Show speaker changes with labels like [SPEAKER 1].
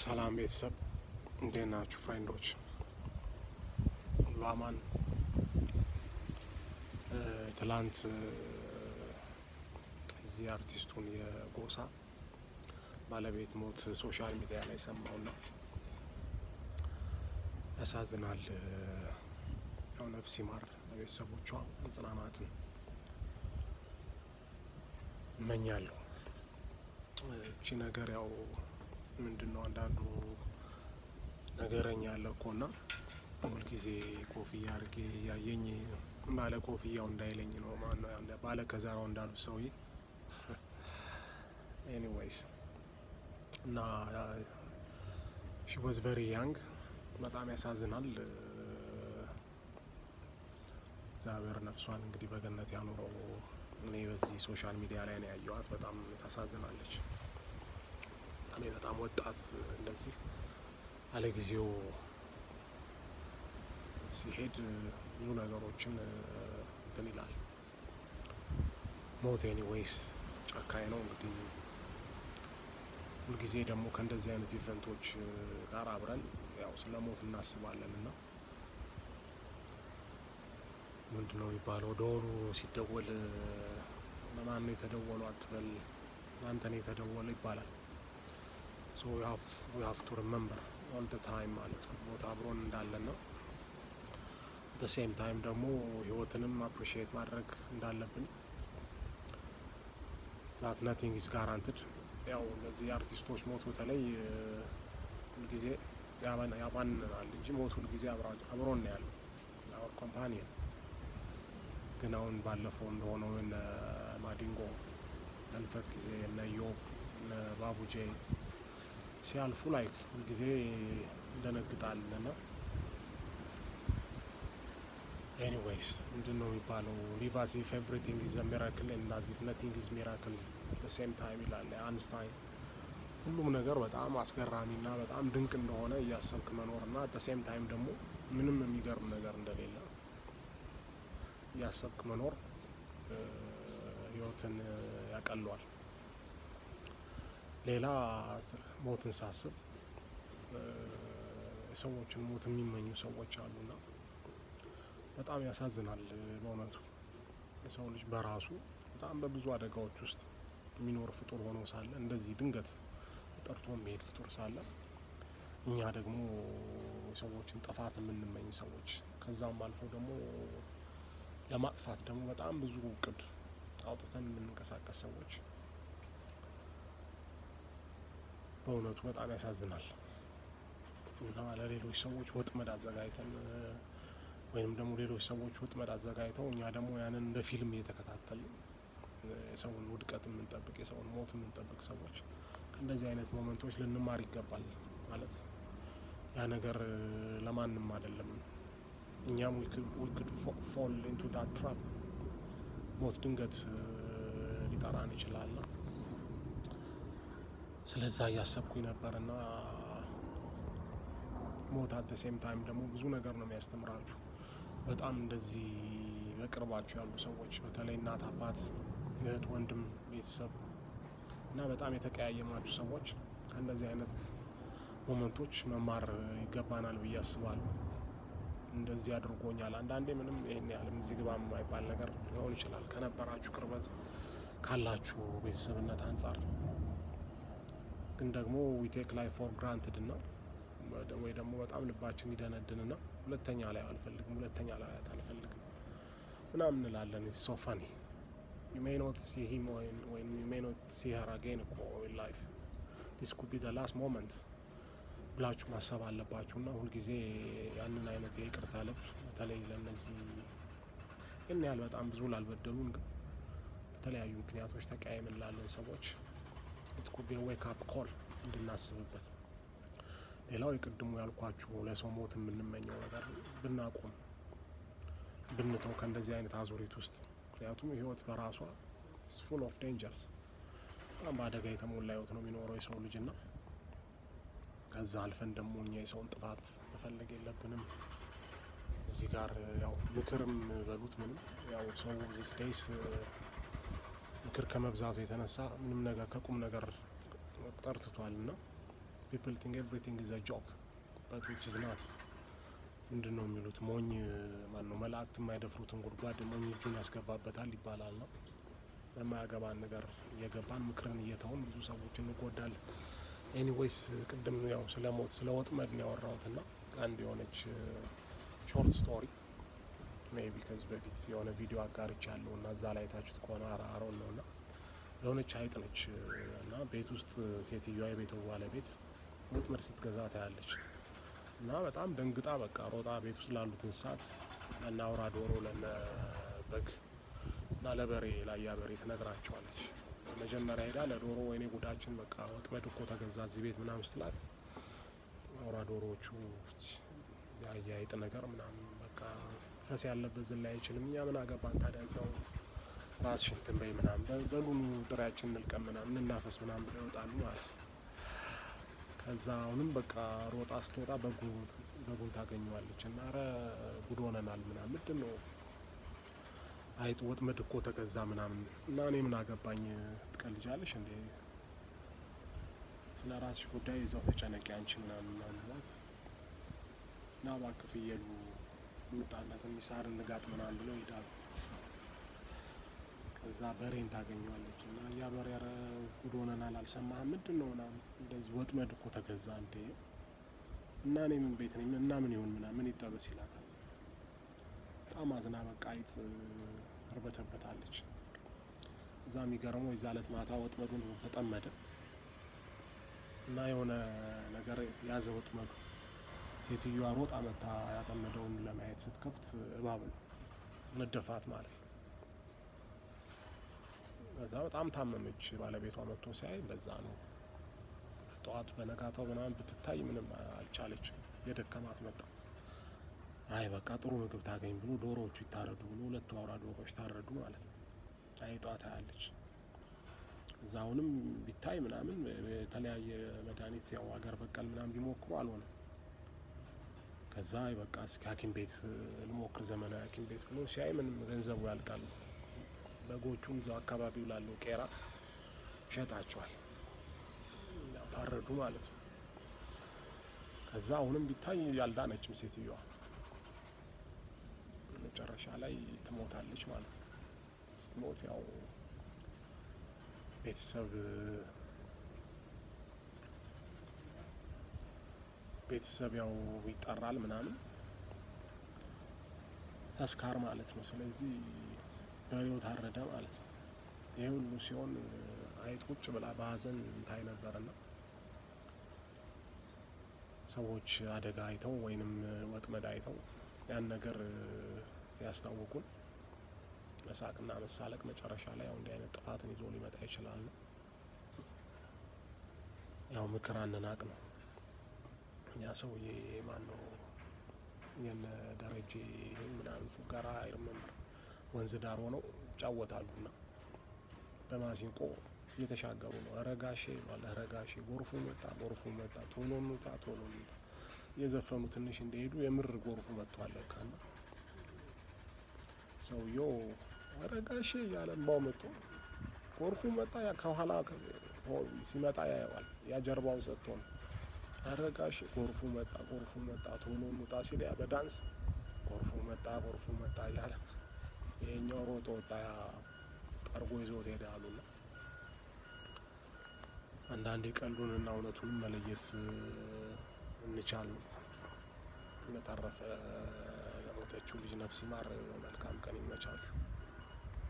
[SPEAKER 1] ሰላም ቤተሰብ፣ እንዴት ናችሁ? Friend ኦች ሁሉ አማን። ትላንት እዚህ አርቲስቱን የጎሳ ባለቤት ሞት social media ላይ ሰማውና ያሳዝናል። ያው ነፍስ ይማር፣ ለቤተሰቦቿ መጽናናትን እመኛለሁ። እቺ ነገር ያው ምንድን ነው፣ አንዳንዱ ነገረኛ ያለ እኮ ና ሁልጊዜ ኮፍያ አድርጌ ያየኝ ባለ ኮፍያው እንዳይለኝ ነው። ማነው ባለ ከዘራው እንዳሉት ሰውዬ። Anyways እና she was very young፣ በጣም ያሳዝናል። እግዚአብሔር ነፍሷን እንግዲህ በገነት ያኑረው። እኔ በዚህ social media ላይ ነው ያየኋት። በጣም ታሳዝናለች። እኔ በጣም ወጣት እንደዚህ አለ ጊዜው ሲሄድ ብዙ ነገሮችን እንትን ይላል። ሞት anyways ጨካኝ ነው። እንግዲህ ሁልጊዜ ደግሞ ከእንደዚህ አይነት event ኦች ጋር አብረን ያው ስለ ሞት እናስባለን እና ምንድን ነው የሚባለው፣ ደወሉ ሲደወል ለማን ነው የተደወሉ አትበል፣ ለአንተ ነው የተደወለው ይባላል። So we have to remember all the time ማለት ነው ሞት አብሮን እንዳለን ነው። The same time ደግሞ ህይወትንም appreciate ማድረግ እንዳለብን፣ that nothing is guaranteed። ያው እነዚህ የአርቲስቶች ሞት በተለይ ሁልጊዜ ያባንናል እንጂ ሞት ሁልጊዜ አብሮን ነው ያለው፣ our companion። ግን አሁን ባለፈው እንደሆነው እነ ማዲንጎ ህልፈት ጊዜ፣ እነ ዮብ፣ እነ ባቡጄ ሲያልፉ like ሁልጊዜ እንደነግጣለን። እና anyways ምንድን ነው የሚባለው፣ "Live as if everything is miracle and as if nothing is miracle same time" ይላል አንስታይን። ሁሉም ነገር በጣም አስገራሚና በጣም ድንቅ እንደሆነ እያሰብክ መኖር እና at same time ደግሞ ምንም የሚገርም ነገር እንደሌለ እያሰብክ መኖር ህይወትን ያቀለዋል። ሌላ ሞትን ሳስብ የሰዎችን ሞት የሚመኙ ሰዎች አሉና በጣም ያሳዝናል። በእውነቱ የሰው ልጅ በራሱ በጣም በብዙ አደጋዎች ውስጥ የሚኖር ፍጡር ሆኖ ሳለ፣ እንደዚህ ድንገት ተጠርቶ የሚሄድ ፍጡር ሳለ፣ እኛ ደግሞ የሰዎችን ጥፋት የምንመኝ ሰዎች፣ ከዛም አልፎ ደግሞ ለማጥፋት ደግሞ በጣም ብዙ እቅድ አውጥተን የምንንቀሳቀስ ሰዎች በእውነቱ በጣም ያሳዝናል። እና ለሌሎች ሰዎች ወጥመድ አዘጋጅተን ወይንም ደግሞ ሌሎች ሰዎች ወጥመድ አዘጋጅተው እኛ ደግሞ ያንን እንደ ፊልም እየተከታተልን የሰውን ውድቀት የምንጠብቅ፣ የሰውን ሞት የምንጠብቅ ሰዎች ከእንደዚህ አይነት moment ኦች ልንማር ይገባል። ማለት ያ ነገር ለማንም አይደለም። እኛም we could fall into that trap። ሞት ድንገት ሊጠራን ይችላል። ስለዛ እያሰብኩኝ ነበር። እና ሞት at same time ደግሞ ብዙ ነገር ነው የሚያስተምራችሁ። በጣም እንደዚህ በቅርባችሁ ያሉ ሰዎች፣ በተለይ እናት፣ አባት፣ እህት፣ ወንድም፣ ቤተሰብ እና በጣም የተቀያየማችሁ ሰዎች ከእንደዚህ አይነት moment ኦች መማር ይገባናል ብዬ አስባለሁ። እንደዚህ አድርጎኛል። አንዳንዴ ምንም ይሄን ያህልም እዚህ ግባ የማይባል ነገር ሊሆን ይችላል ከነበራችሁ ቅርበት፣ ካላችሁ ቤተሰብነት አንጻር። ግን ደግሞ we take life for granted እና ወይ ደግሞ በጣም ልባችን ይደነድንና ሁለተኛ ላይ አልፈልግም፣ ሁለተኛ ላይ አልፈልግም ምናምን እንላለን። It's so funny, you may not see him ወይም you may not see her again እኮ in life, this could be the last moment ብላችሁ ማሰብ አለባችሁ። እና ሁልጊዜ ያንን አይነት የይቅርታ ልብ በተለይ ለእነዚህ ይህን ያህል በጣም ብዙ ላልበደሉን ግን በተለያዩ ምክንያቶች ተቀያይመን ላለን ሰዎች it could be wake up call እንድናስብበት። ሌላው የቅድሙ ያልኳችሁ ለሰው ሞት የምንመኘው ነገር ብናቆም፣ ብንተው ከእንደዚህ አይነት አዙሪት ውስጥ። ምክንያቱም ህይወት በራሷ full of dangers፣ በጣም በአደጋ የተሞላ ህይወት ነው የሚኖረው የሰው ልጅ ና ከዛ አልፈን ደግሞ እኛ የሰውን ጥፋት መፈለግ የለብንም። እዚህ ጋር ያው ምክርም በሉት ምንም፣ ያው ሰው these days ምክር ከመብዛቱ የተነሳ ምንም ነገር ከቁም ነገር መቁጠር ትቷል ና People think everything is a joke, but which is not። ምንድን ነው የሚሉት? ሞኝ ማን ነው፣ መላእክት የማይደፍሩትን ጉድጓድ ሞኝ እጁን ያስገባበታል ይባላል ነው። በማያገባን ነገር እየገባን፣ ምክርን እየተውን ብዙ ሰዎች እንጎዳለን። Anyways፣ ቅድም ያው ስለ ሞት፣ ስለ ወጥመድ ነው ያወራሁት ና አንድ የሆነች short story maybe ከዚህ በፊት የሆነ ቪዲዮ አጋርቻለሁ እና እዛ ላይ አይታችሁት ከሆነ አሮን ነው። እና የሆነች አይጥ ነች እና ቤት ውስጥ ሴትዮዋ፣ የቤቱ ባለቤት ወጥመድ ስትገዛ ታያለች እና በጣም ደንግጣ በቃ ሮጣ ቤት ውስጥ ላሉት እንስሳት፣ ለነ አውራ ዶሮ፣ ለነ በግ እና ለበሬ፣ ላያ በሬ ትነግራቸዋለች። መጀመሪያ ሄዳ ለዶሮ "ወይኔ ጉዳችን፣ በቃ ወጥመድ እኮ ተገዛ እዚህ ቤት" ምናምን ስትላት አውራ ዶሮዎቹ "የአይጥ ነገር ምናምን፣ በቃ ፈስ ያለበት ዝላይ አይችልም፣ እኛ ምን አገባን ታዲያ፣ እዛው ራስሽን እንትን በይ ምናምን፣ በሉኑ ጥሪያችን እንልቀም ምናምን እንናፈስ" ምናምን ብለው ይወጣሉ ማለት ነው። ከዛ አሁንም በቃ ሮጣ ስትወጣ በጉን ታገኘዋለች እና "ኧረ ጉድ ሆነናል ምናምን፣ ምንድን ነው? አይጥ ወጥመድ እኮ ተገዛ" ምናምን። "እና እኔ ምን አገባኝ? ትቀልጃለሽ እንዴ? ስለ ራስሽ ጉዳይ እዛው ተጨነቂ አንቺ" ምናምን ምናምን ብሏት "ና እባክህ ፍየሉ እንውጣና ትንሽ ሳር እንጋጥ" ምናምን ብለው ይሄዳሉ። ከዛ በሬን ታገኘዋለች እና "ያ በሬ፣ ኧረ ጉድ ሆነናል፣ አልሰማህም? ምንድን ነው?" ምናምን፣ "እንደዚህ ወጥመድ እኮ ተገዛ።" "እንዴ፣ እና እኔ ምን ቤት ነኝ? እና ምን ይሁን ምናምን፣ ምን ይጠበስ?" ይላታል። በጣም አዝና በቃ አይጥ ትርበተበታለች። እዛ የሚገርመው የዛ ዕለት ማታ ወጥመዱን ተጠመደ እና የሆነ ነገር ያዘ ወጥመዱ። ሴትዮዋ ሮጣ መታ ያጠመደውን ለማየት ስትከፍት እባብ ነው፣ ነደፋት ማለት ነው። በዛ በጣም ታመመች። ባለቤቷ መጥቶ ሲያይ እንደዛ ነው። ጠዋቱ በነጋታው ምናምን ብትታይ ምንም አልቻለችም። የደከማት መጣ። አይ በቃ ጥሩ ምግብ ታገኝ ብሎ ዶሮዎቹ ይታረዱ ብሎ ሁለቱ አውራ ዶሮዎች ታረዱ ማለት ነው። አይጧ ታያለች። እዛ አሁንም ቢታይ ምናምን የተለያየ መድኃኒት ያው ሀገር በቀል ምናምን ቢሞክሩ አልሆነም። ከዛ አይ በቃ እስኪ ሐኪም ቤት ልሞክር፣ ዘመናዊ ሐኪም ቤት ብሎ ሲያይ ምንም ገንዘቡ ያልቃል። በጎቹን እዛው አካባቢው ላለው ቄራ ይሸጣቸዋል። ያው ታረዱ ማለት ነው። ከዛ አሁንም ቢታይ ያልዳነችም ሴትዮዋ፣ መጨረሻ ላይ ትሞታለች ማለት ነው። ስትሞት ያው ቤተሰብ ያው ይጠራል ምናምን፣ ተስካር ማለት ነው። ስለዚህ በሬው ታረደ ማለት ነው። ይሄ ሁሉ ሲሆን አይጥ ቁጭ ብላ በሀዘን ታይ ነበርና ሰዎች አደጋ አይተው ወይንም ወጥመድ አይተው ያን ነገር ሲያስታውቁን መሳቅና መሳለቅ መጨረሻ ላይ ያው እንዲህ አይነት ጥፋትን ይዞ ሊመጣ ይችላል ነው። ያው ምክር አንናቅ ነው። ያ ሰውዬ ማን ነው፣ የነ ደረጀ ምናምን ፉገራ አይርመምር፣ ወንዝ ዳር ሆነው ይጫወታሉና በማሲንቆ እየተሻገሩ ነው። "ኧረ ጋሼ" ይሏል። "ኧረ ጋሼ፣ ጎርፉ መጣ፣ ጎርፉ መጣ፣ ቶሎ እንውጣ፣ ቶሎ እንውጣ" እየዘፈኑ ትንሽ እንደሄዱ የምር ጎርፉ መጥቷል ለካና ሰውየው "ኧረ ጋሼ" እያለ እምባው መጥቶ ጎርፉ መጣ። ያ ከኋላ ሲመጣ ያየዋል። ያ ጀርባውን ሰጥቶ ነው። "ኧረ ጋሼ፣ ጎርፉ መጣ፣ ጎርፉ መጣ፣ ቶሎ እንውጣ" ሲል ያ በዳንስ "ጎርፉ መጣ፣ ጎርፉ መጣ" እያለ ይሄኛው ሮጦ ወጣ። ያ ጠርጎ ይዞት ሄደ አሉና አንዳንዴ ቀልዱንና እውነቱንም መለየት እንቻል ነው። በተረፈ ለሞተችው ልጅ ነፍስ ይማር። መልካም ቀን፣ ይመቻችሁ።